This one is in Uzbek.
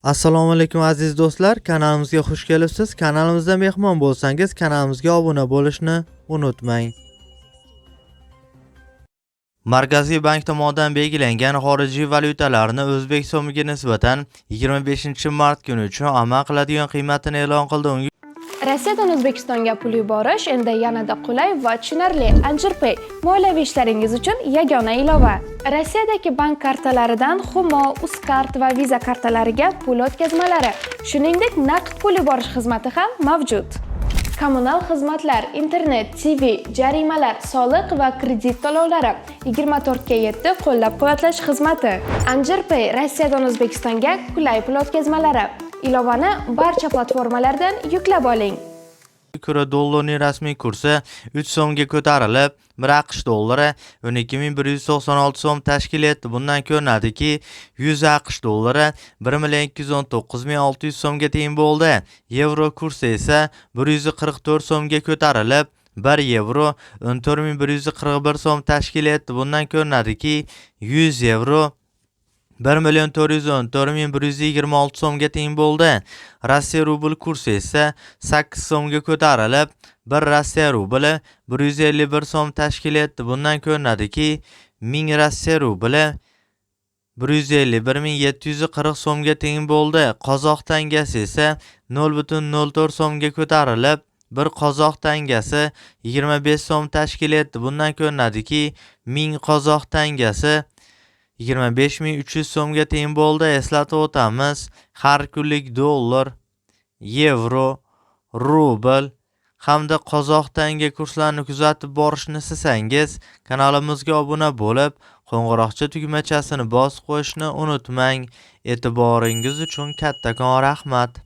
Assalomu alaykum, aziz do'stlar, kanalimizga xush kelibsiz. Kanalimizda mehmon bo'lsangiz, kanalimizga obuna bo'lishni unutmang. Markaziy bank tomonidan belgilangan xorijiy valyutalarni o'zbek so'miga nisbatan 25-mart kuni uchun amal qiladigan qiymatini e'lon qildi. Unga Rossiyadan O'zbekistonga pul yuborish endi yanada qulay va tushunarli. Anjirpay moliyaviy ishlaringiz uchun yagona ilova. Rossiyadagi bank kartalaridan Humo, Uzcard va Visa kartalariga pul o'tkazmalari, shuningdek, naqd pul yuborish xizmati ham mavjud. Kommunal xizmatlar, internet, TV, jarimalar, soliq va kredit to'lovlari, 24:7 qo'llab-quvvatlash xizmati. Anjirpay Rossiyadan O'zbekistonga qulay pul o'tkazmalari. Ilovani barcha platformalardan yuklab oling. ko'ra dollarning rasmiy kursi 3 so'mga ko'tarilib, 1 AQSh dollari 12 196 so'm tashkil etdi. Bundan ko'rinadiki, 100 AQSh dollari 1 219 600 so'mga teng bo'ldi. Yevro kursi esa 144 so'mga ko'tarilib, 1 yevro 14 141 so'm tashkil etdi. Bundan ko'rinadiki, 100 yevro 1 414 126 so'mga teng bo'ldi. Rossiya rubl kursi esa 8 so'mga ko'tarilib, 1 Rossiya rubli 151 so'm tashkil etdi. Bundan ko'rinadiki, 1000 Rossiya rubli 151 740 so'mga teng bo'ldi. Qozoq tangasi esa 0,04 so'mga ko'tarilib, bir qozoq tangasi 25 so'm tashkil etdi. Bundan ko'rinadiki, 1000 qozoq tangasi 25 300 so'mga teng bo'ldi. Eslatib o'tamiz, har kunlik dollar, yevro, rubl hamda qozoq tanga kurslarini kuzatib borishni istasangiz, kanalimizga obuna bo'lib, qo'ng'iroqcha tugmachasini bosib qo'yishni unutmang. E'tiboringiz uchun kattakon rahmat.